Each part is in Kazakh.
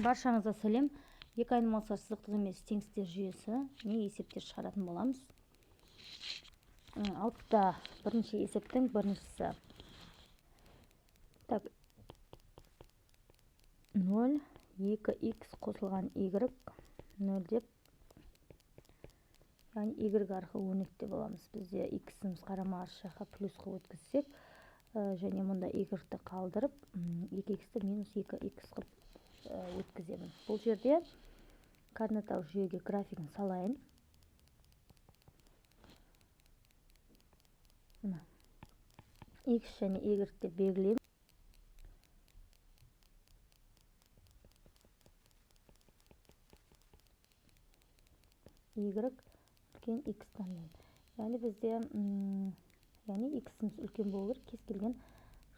Баршаңызға сәлем. Екі айнымалысы сызықтық емес теңсіздер жүйесі не есептер шығаратын боламыз. Алтыда бірінші есептің біріншісі. Так, 0, 2х қосылған y 0 деп, яғни y арқылы өрнектеп аламыз. Бізде x-іміз қарама-қарсы жаққа плюс қылып өткізсек, және мұнда y-ті қалдырып, 2х-ті минус 2х қылып өткіземін. Бұл жерде координаталық жүйеге графигін салайын. Мына x және y деп белгілеймін. Y үлкен x-тан. Яғни бізде, яғни x-іміз үлкен болу керек, кез келген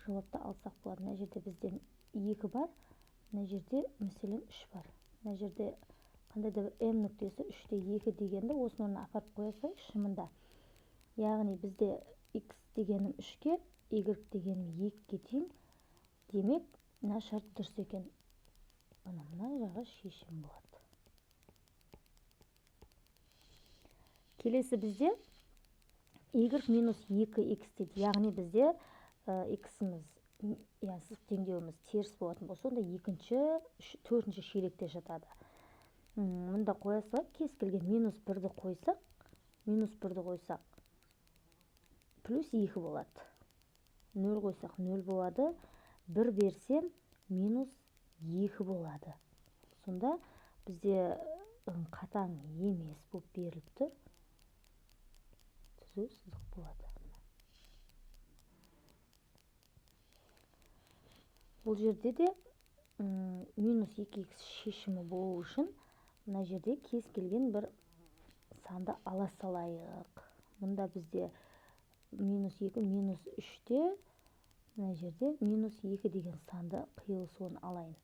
жауапты алсақ болады. Мына жерде бізде 2 бар, мына жерде мәселен 3 бар. Мына жерде қандай да бір m нүктесі 3-те 2 дегенді осының орнына апарып қоя салайықшы мында. Яғни бізде x дегенім 3-ке, y дегенім 2-ге тең. Демек, мына шарт дұрыс екен. Мына жағы шешім болады. Келесі бізде y минус 2x дейді. Яғни бізде x-іміз, яғни сызық теңдеуіміз теріс болатын болса, онда екінші, төртінші ширекте жатады. Мында қоя салайық, кез келген минус бірді қойсақ, минус бірді қойсақ, плюс 2 болады. 0 қойсақ 0 болады. 1 берсем минус 2 болады. Сонда бізде қатаң емес болып беріліп тұр. Түзу сызық болады. Бұл жерде де минус 2х шешімі болу үшін мына жерде кез келген бір санды ала салайық. Мұнда бізде минус 2, минус 3-те мына жерде минус 2 деген санды қиылысуын алайын.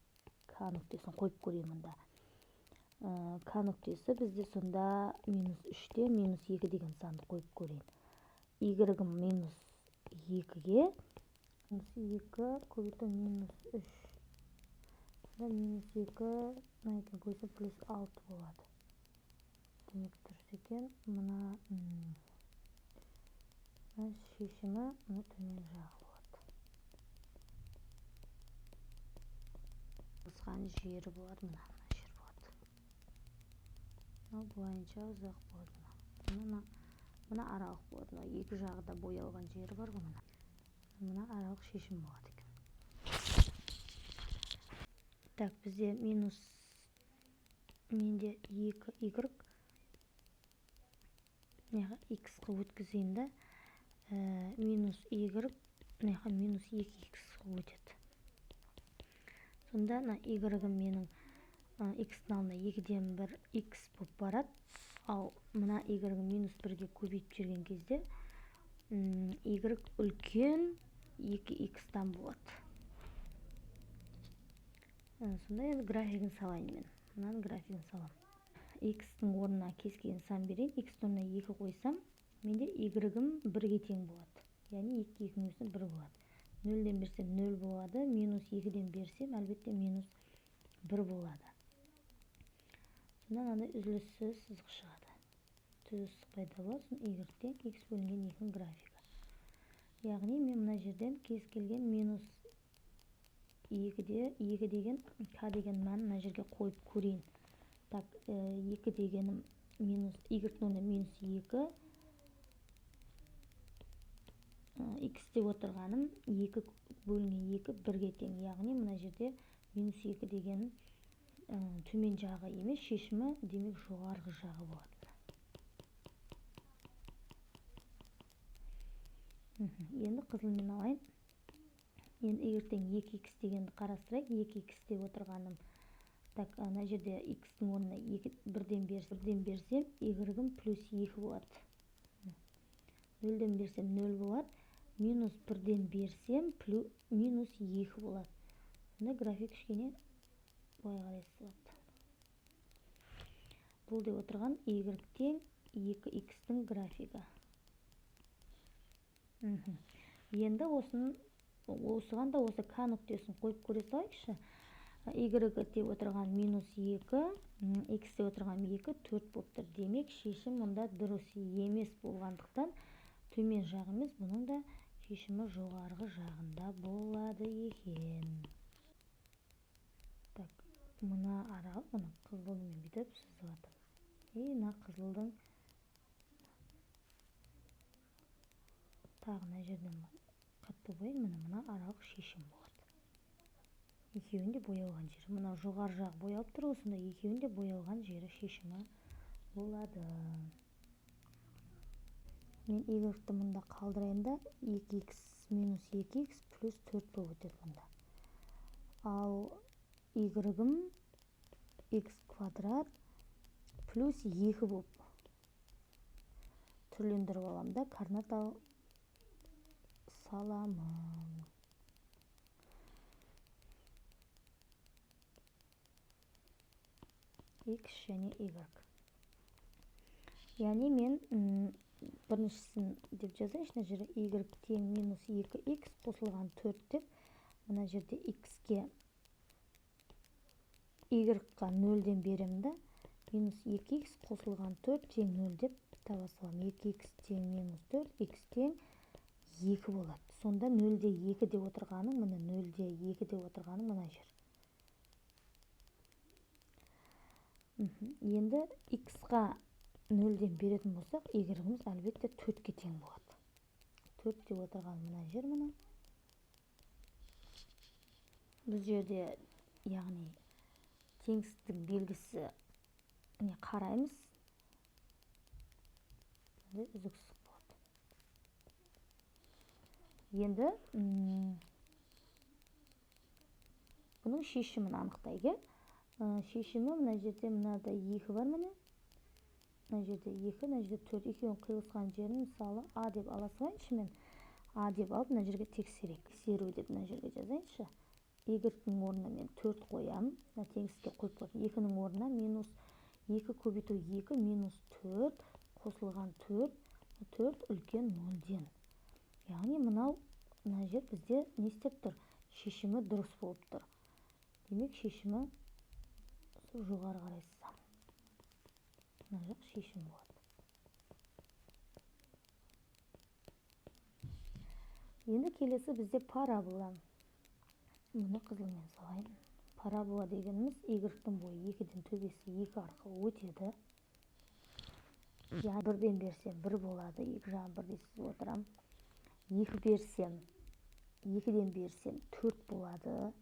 К нүктесін қойып көрейін мұнда. К нүктесі бізде сонда минус 3-те минус 2 деген санды қойып көрейін. Y-ім минус 2-ге, минус 2 көбейту минус 3. Сонда минус 2, мына екеуін көбейтсем плюс 6 болады. Демек дұрыс екен. Мына шешімі мына төмен жағы болады. Қосқан жері болады, мына жер болады. Мынау былайынша ұзақ болады. Мына аралық болады. Мына екі жағы да боялған жері бар ғой мына. Мына аралық шешім болады екен. Так, бізде минус менде 2 y мына x-қа өткізейін да, минус y мына минус 2x-қа өтеді. Сонда мына y-ім менің x-тің алдына 2-ден 1 x болып барады. Ал мына y-ім минус 1-ге көбейтіп жүрген кезде y үлкен 2x-тан болады. Сонда енді графигін салайын мен. Мынаның графигін саламын. X-тің орнына кез келген сан берейін. X-тің орнына 2 қойсам, менде y-ім 1-ге тең болады. Яғни 2 екінің өсі 1 болады. 0-ден берсем 0 болады, минус 2-ден берсем әлбетте минус 1 болады. Сонда мынандай үзіліссіз сызық шығады. Түзу сызық пайда болады. Сосын y тең x бөлінген 2-нің графигі. Яғни мен мына жерден кез келген минус 2-де 2 деген k деген мәнін мына жерге қойып көрейін. Так, 2 дегенім минус y-тің орнына минус 2, x деп отырғаным 2 бөлінген 2 1-ге тең. Яғни мына жерде минус 2 деген төмен жағы емес, шешімі демек жоғарғы жағы болады. Енді қызылмен алайын. Енді y тең 2x дегенді қарастырайық. 2x деп отырғаным. Так, ана жерде x-тің орнына 2, 1-ден берсем, y-ім плюс 2 болады. 0-ден берсем 0 болады. Минус 1-ден берсем минус 2 болады. Сонда график кішкене былай қарай сызылады. Бұл деп отырған y тең 2x-тің графигі. Енді осыған да осы к нүктесін қойып көре салайықшы. Y деп отырған минус 2, x деп отырған 2, 4 болып тұр. Демек, шешім мұнда дұрыс емес болғандықтан төмен жағы емес, бұның да шешімі жоғарғы жағында болады екен. Так, мына аралық, мына қызылмен бүйтіп сызып жатырмын. И мына қызылдың тағы мына жерден қатты бояйын, міне мына аралық шешім болады. Екеуін де боялған жері. Мына жоғары жағы боялып тұр, осында екеуін де боялған жері шешімі болады. Мен y-ті мұнда қалдырайын да, 2x минус 2x плюс 4 болып өтеді мұнда. Ал y-ім x квадрат плюс 2 болып түрлендіріп аламын да, координата саламын. X және Y. Яғни мен біріншісін деп жазайыншы, мына жерде Y тең минус 2x қосылған 4 деп, мына жерде X-ке Y-қа 0-ден беремін да, минус 2x қосылған 4 тең 0 деп таба саламын. 2x тең минус 4, X тең 2 болады. Сонда 0-де 2 деп отырғаным, міне 0-де 2 деп отырғаным мына жер. Енді X-қа 0-ден беретін болсақ, Y-іміз әлбетте 4-ке тең болады. 4 деп отырған мына жер мына. Бұл жерде, яғни теңсіздіктің белгісіне қараймыз. Мындай үзік сызық болады. Енді бұның шешімін анықтайық, иә? Шешімі мына жерде мынада 2 бар міне. Мына жерде 2, мына жерде 4, екеуінің қиылысқан жерін мысалы А деп ала салайыншы мен. А деп алып мына жерге тексерейік. Тексеру деп мына жерге жазайыншы. Y-дің орнына мен 4 қоямын. Мына теңсіздікке қойып қоямын. 2-нің орнына минус 2 көбейту 2 минус 4 қосылған 4, 4 үлкен 0-ден. Яғни мынау мына жер бізде не істеп тұр? Шешімі дұрыс болып тұр. Демек, шешімі жоғары қарай сызамын. Мына жақ шешім болады. Енді келесі бізде парабола. Мұны қызылмен салайын. Парабола дегеніміз y-тің бойы 2-ден төбесі 2 арқылы өтеді. Яғни 1-ден берсем 1 болады, екі жағын бірдей сызып отырамын. 2 берсем, 2-ден берсем 4 болады.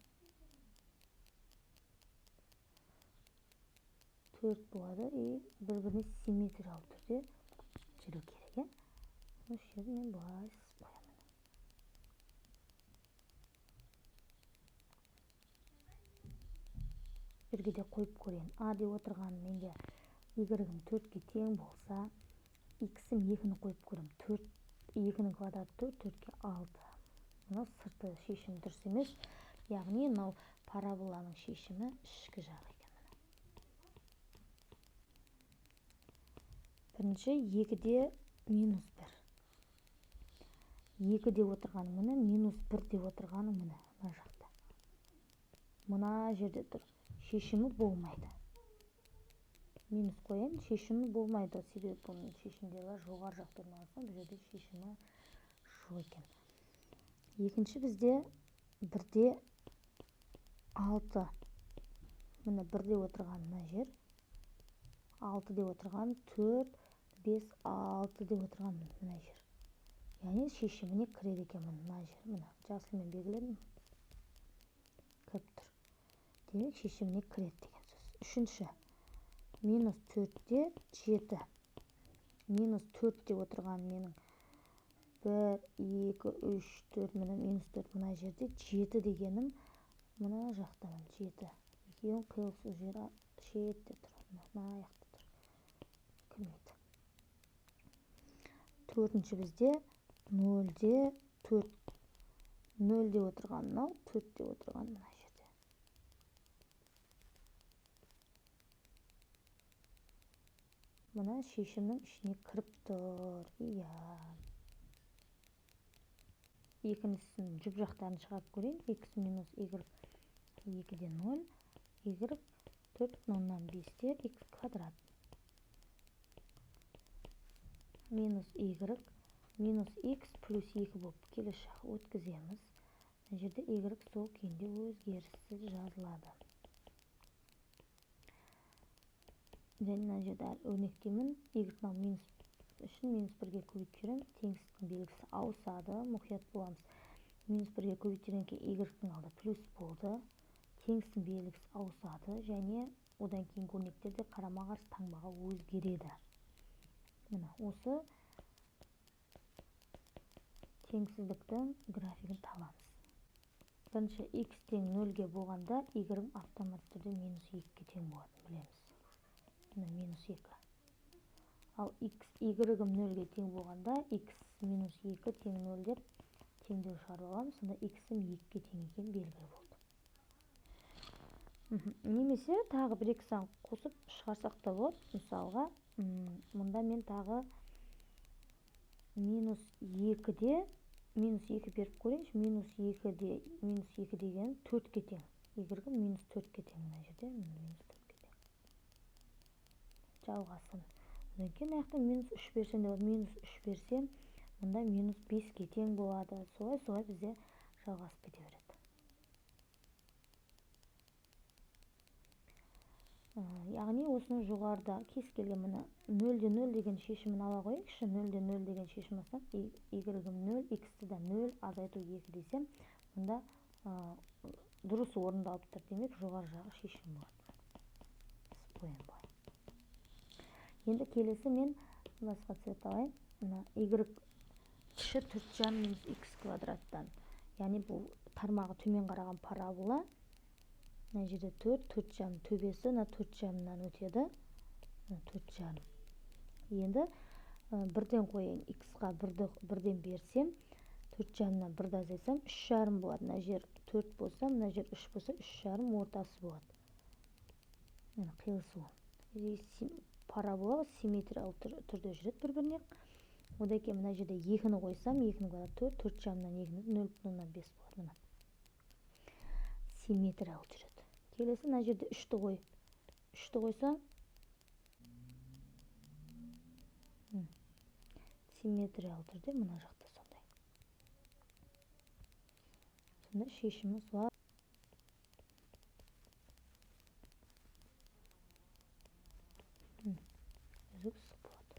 4 болады и бір-біріне симметриялы түрде жүру керек, иә? Осы жерді мен былай сызып қоямын. Жерге де қойып көрейін. А деп отырған менде y-ім 4-ке тең болса, x-ім 2-ні қойып көремін. 4, 2-нің квадраты 4, 4-ке 6. Мынау сырты шешім дұрыс емес. Яғни мынау параболаның шешімі ішкі жағы екен. Бірінші 2-де минус 1. 2 деп отырғаным міне, минус 1 деп отырғаным міне, мына жақта. Мына жерде тұр. Шешімі болмайды. Минус қояйын, шешімі болмайды. Себебі бұның шешімдері жоғары жақта орналасқан, бұл жерде шешімі жоқ екен. Екінші бізде 1-де 6. Міне 1 деп отырған мына жер. 6 деп отырған 4, 5, 6 деп отырған мына жер. Яғни шешіміне кіреді екен мына жер. Мына жасылмен белгіледім. Кіріп тұр. Демек шешіміне кіреді деген сөз. Үшінші. Минус 4-те 7. Минус 4 деп отырған менің 1, 2, 3, 4, міне минус 4 мына жерде 7 дегенім мына жақта міне 7. Екеуінің қиылысу жері шетте тұр. Мына аяқта тұр. Кірмейді. Төртінші бізде 0-де 4. 0 деп отырған мынау, 4 деп отырған мына жерде. Мына шешімнің ішіне кіріп тұр. Иә. Екіншісін жұп жақтарын шығарып көрейін. X минус Y 2-де 0, y 4,5-те x квадрат. Минус y минус x плюс 2 болып келесі жаққа өткіземіз. Мына жерде y сол күйінде өзгеріссіз жазылады. Және мына жерде әлі өрнектеймін. Y минус үшін минус 1-ге көбейтіп жіберемін. Теңсіздіктің белгісі ауысады, мұқият боламыз. Минус 1-ге көбейтіп жібергеннен кейін y-тің алды плюс болды. Теңсіздіктің белгісі ауысады және одан кейінгі өрнектер де қарама-қарсы таңбаға өзгереді. Міне осы теңсіздіктің графигін табамыз. Бірінші x тең 0-ге болғанда y автоматты түрде минус 2-ге тең болатынын білеміз. Міне минус 2. Ал x, y-ім 0-ге тең болғанда x минус 2 тең 0 деп теңдеу шығарып аламыз. Сонда x-ім 2-ге тең екені белгілі болды. Немесе тағы бір екі сан қосып шығарсақ та болады. Мысалға, мұнда мен тағы минус 2-де минус 2 беріп көрейінші. Минус 2-де минус 2 деген 4-ке тең. Y-ім минус 4-ке тең мына жерде минус 4-ке тең. Жалғасын. Одан кейін мына жақта минус 3 берсем де болады. Минус 3 берсем, мұнда минус 5-ке тең болады. Солай-солай бізде жалғасып кете береді. Яғни осының жоғарыда кез келген мына 0-де 0 деген шешімін ала қояйықшы. 0-де 0 деген шешім алсам, y-ім 0, x-ті да 0 азайту 2 десем, мұнда дұрыс орындалып тұр. Демек, жоғары жағы шешім болады. Сызып қоямын былай. Енді келесі мен басқа цвет алайын. Мына y кіші 4,5 минус x квадраттан. Яғни бұл тармағы төмен қараған парабола. Мына жерде 4, 4,5 төбесі, мына 4,5-нан өтеді. Мына 4,5. Енді бірден қояйын. X-қа бірден берсем, 4,5-нан бірді азайтсам, 3,5 болады. Мына жер 4 болса, мына жер 3 болса, 3,5 ортасы болады. Міне қиылысу. Парабола симметриялы түрде жүреді бір-біріне. Одан кейін мына жерде 2-ні қойсам, 2-нің квадраты 4, 4,5-нан 2-ні 0,5 болады. Мына симметриялы жүреді. Келесі мына жерде 3-ті қой. 3-ті қойсам, симметриялы түрде мына жақта сондай. Сонда шешімі солай. Үзік сызық болады.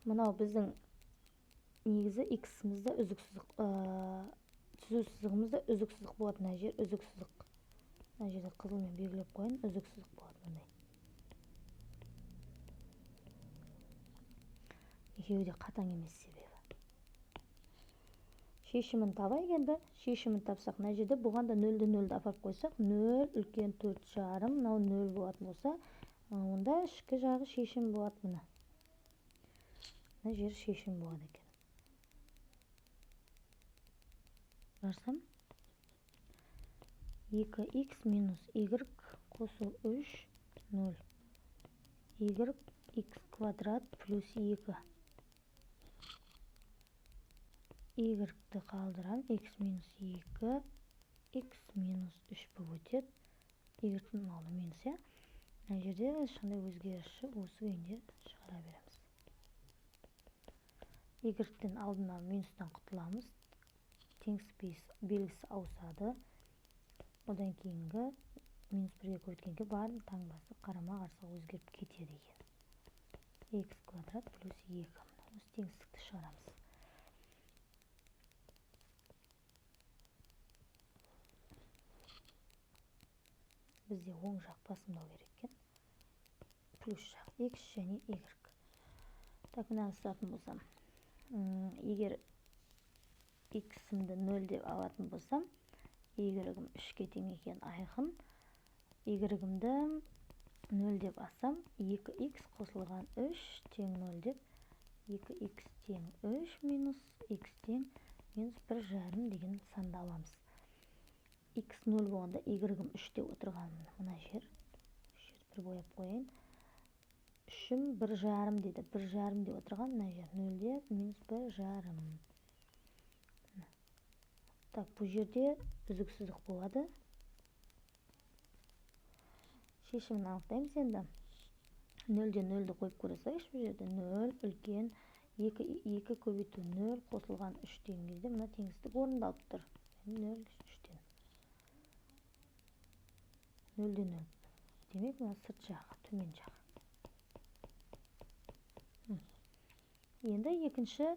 Мынау біздің негізі x-імізді үзік сызық, түзу сызығымызда үзік сызық болады. Мына жер үзік сызық. Мына жерде қызылмен белгілеп қояйын, үзік сызық болады мындай. Екеуі де қатаң емес себебі. Шешімін табайық енді. Шешімін тапсақ, мына жерде бұған да 0-де 0-ді апарып қойсақ, 0 үлкен 4,5, мынау 0 болатын болса, онда ішкі жағы шешім болады мына. Мына жер шешім болады екен. Барсам, 2x минус y қосу 3, 0. Y x квадрат плюс 2. Y-ті қалдырам, x минус 2, x минус 3 болып өтеді. Y-тің алды минус, иә? Мына жерде ешқандай өзгеріс жоқ, осы күйінде шығара береміз. Y-тің алдына минустан құтыламыз. Теңсіз белгісі ауысады. Одан кейінгі минус 1-ге көбейткенге барлық таңбасы қарама-қарсы өзгеріп кетеді екен. X квадрат плюс 2. Мына осы теңсіздікті шығарамыз. Бізде оң жақ басымдау керек екен. Плюс жақ x және y. Так, мынаны сызатын болсам, егер x-імді 0 деп алатын болсам, y-ім 3-ке тең екен айқын. Y-імді 0 деп алсам, 2x қосылған 3 тең 0 деп, 2x тең 3 минус x тең минус 1,5 деген санды аламыз. X 0 болғанда y-ім 3 деп отырған мына жер. Үш жер бір бояп қояйын. Үшім 1,5 деді. 1,5 деп отырған мына жер. 0-де минус 1,5. Так, бұл жерде үзік сызық болады. Шешімін анықтаймыз енді. 0-ден 0-ді қойып көре салайықшы бұл жерде. 0 үлкен 2, 2 көбейту 0 қосылған 3 деген кезде мына теңсіздік орындалып тұр. 0 3-тен. 0-ден 0. Демек, мына сырт жағы, төмен жағы. Енді екінші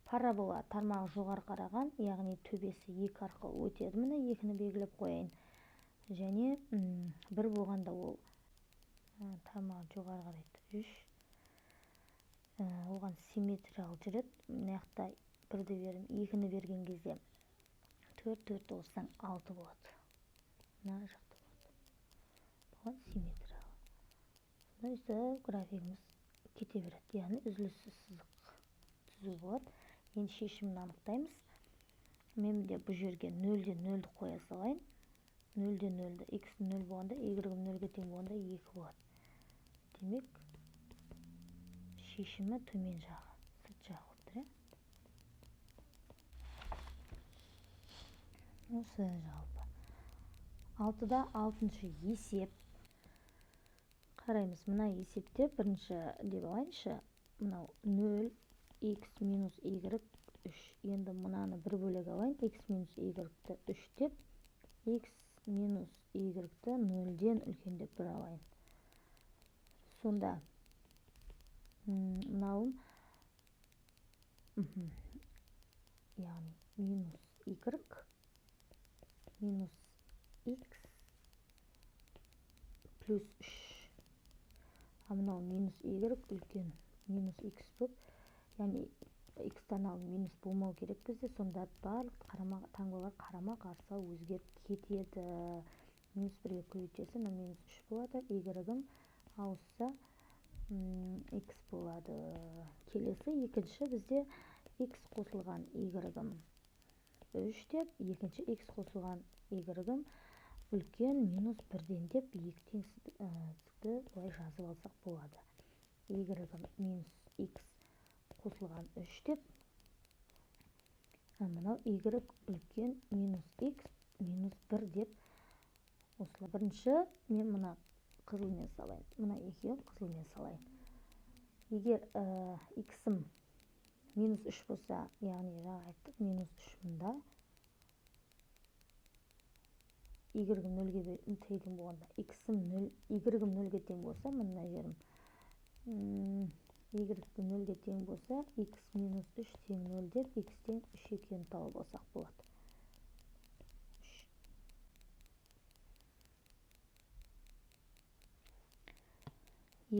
парабола тармағы жоғары қараған, яғни төбесі 2 арқылы өтеді. Міне 2-ні белгілеп қояйын. Және 1 болғанда ол тармағы жоғары қарайды 3. Оған симметриялы жүреді. Мына жақта 1-ді бердім, 2-ні берген кезде 4, 4-ті қоссаң 6 болады. Мына жақта болады. Оған симметриялы. Сонда өйстіп графигіміз кете береді. Яғни үзіліссіз сызық түзу болады. Енді шешімін анықтаймыз. Мен де бұл жерге 0-ден 0-ді қоя салайын. 0-ден 0-ді, x 0 болғанда, y 0-ге тең болғанда 2 болады. Демек, шешімі төмен жағы, сырт жағы болып тұр, иә? Осы жалпы. 6-да 6-шы есеп. Қараймыз, мына есепте бірінші деп алайыншы, мынау 0, x минус y 3. Енді мынаны бір бөлек алайын, x минус y-ті 3 деп, x минус y-ті 0-ден үлкен деп бір алайын. Сонда мынауым, яғни минус y минус x плюс 3. А мынау минус y үлкен минус x болып, яғни x-тан ал минус болмау керек бізде, сонда барлық таңбалар қарама-қарсы өзгеріп кетеді. Минус 1-ге көбейтсе, мына минус 3 болады, y-ім ауысса, x болады. Келесі екінші бізде x қосылған y-ім 3 деп, екінші x қосылған y-ім үлкен минус 1-ден деп екі теңсіздікті былай жазып алсақ болады. Y минус x қосылған 3 деп, мынау y үлкен минус x минус 1 деп осылай. Бірінші мен мына қызылмен салайын, мына екеуін қызылмен салайын. Егер x-ім минус 3 болса, яғни жаңа айттық, минус 3 мында, y-ім нөлге тең болғанда, x-ім нөл, y-ім нөлге тең болса, мына жерім, y нөлге тең болса, x минус 3 тең 0 деп, x тең 3 екенін тауып алсақ болады. 3.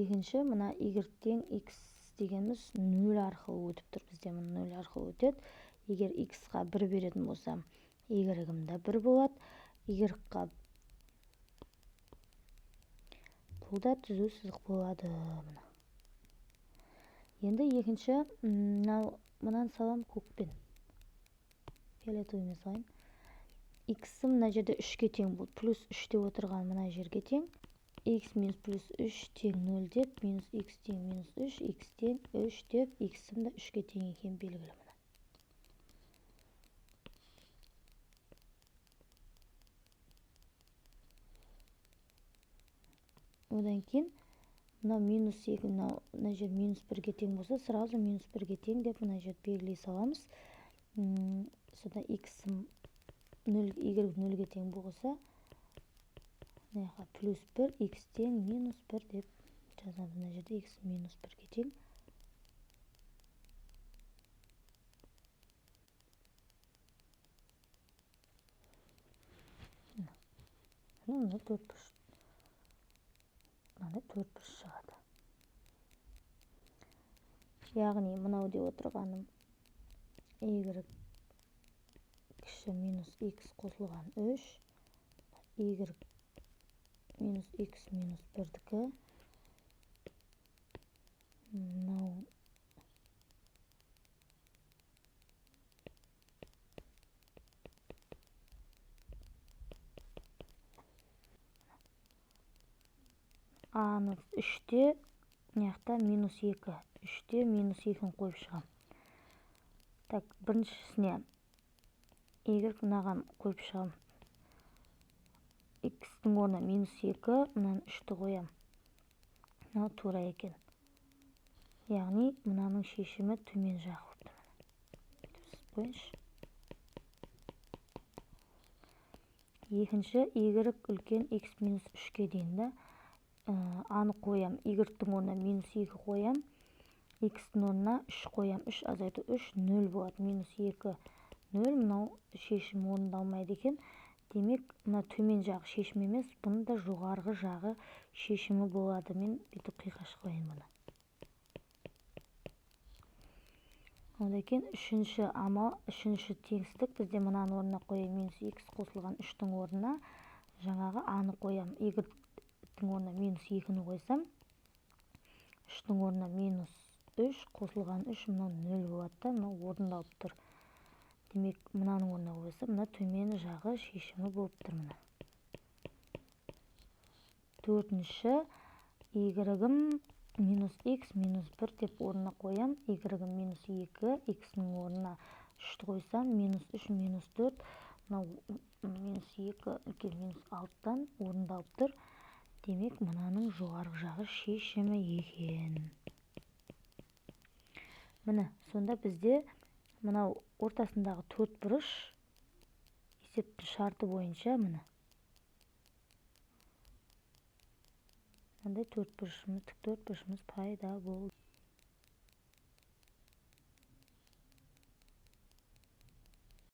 Екінші, мына y тең x дегеніміз 0 арқылы өтіп тұр бізде, мына 0 арқылы өтеді. Егер x-қа 1 беретін болсам, y-ім да 1 болады. Y-қа бұл да түзу сызық болады мына. Енді екінші, мынаны салам көкпен. Фиолетовыймен салайын. X-ім мына жерде 3-ке тең болды. Плюс 3 деп отырған мына жерге тең. X минус плюс 3 тең 0 деп, минус x тең минус 3, x тең 3 деп, x-ім да 3-ке тең екені белгілі мына. Одан кейін мынау минус 2, мына жер минус 1-ге тең болса, сразу минус 1-ге тең деп мына жерді белгілей саламыз. Сонда x 0, y 0-ге тең болса, мына жаққа плюс 1, x тең минус 1 деп жазамыз. Мына жерде x минус 1-ге тең. Мына төрт бұрыш. Мынандай төрт бұрыш шығады. Яғни мынау деп отырғаным y кіші минус x қосылған 3, y минус x минус 1-дікі. Мынау А-ны 3-те, мына жақта минус 2, 3-те минус 2-ні қойып шығамын. Так, біріншісіне y мынаған қойып шығамын. X-тің орнына минус 2, мынаны 3-ті қоямын. Мынау тура екен. Яғни мынаның шешімі төмен жағы болып тұр. Бүйтіп сызып қояйыншы. Екінші, y үлкен x минус 3-ке дейін да, аны қоям. Y-тің орнына минус 2 қоям. X-тің орнына 3 қоям. 3 азайту 3, 0 болады. Минус 2, 0. Мынау шешім орындалмайды екен. Демек, мына төмен жағы шешім емес, бұның да жоғарғы жағы шешімі болады. Мен бүйтіп қиғаш қояйын бұны. Одан кейін үшінші амал, үшінші теңсіздік бізде мынаның орнына қоямын. Минус x қосылған 3-тің орнына жаңағы аны қоямын. Y-тің орнына минус 2-ні қойсам, 3-тің орнына минус 3 қосылған 3, мынау 0 болады да, мынау орындалып тұр. Демек, мынаның орнына қойсам, мына төмен жағы шешімі болып тұр мына. Төртінші, y-ім минус x минус 1 деп орнына қоям. Y-ім минус 2, x-ның орнына 3-ті қойсам, минус 3, минус 4, мынау минус 2 үлкен минус 6-тан орындалып тұр. Демек, мынаның жоғарғы жағы шешімі екен. Міне, сонда бізде мынау ортасындағы төрт бұрыш есептің шарты бойынша міне мынандай төрт бұрышымыз, тік төрт бұрышымыз пайда болды.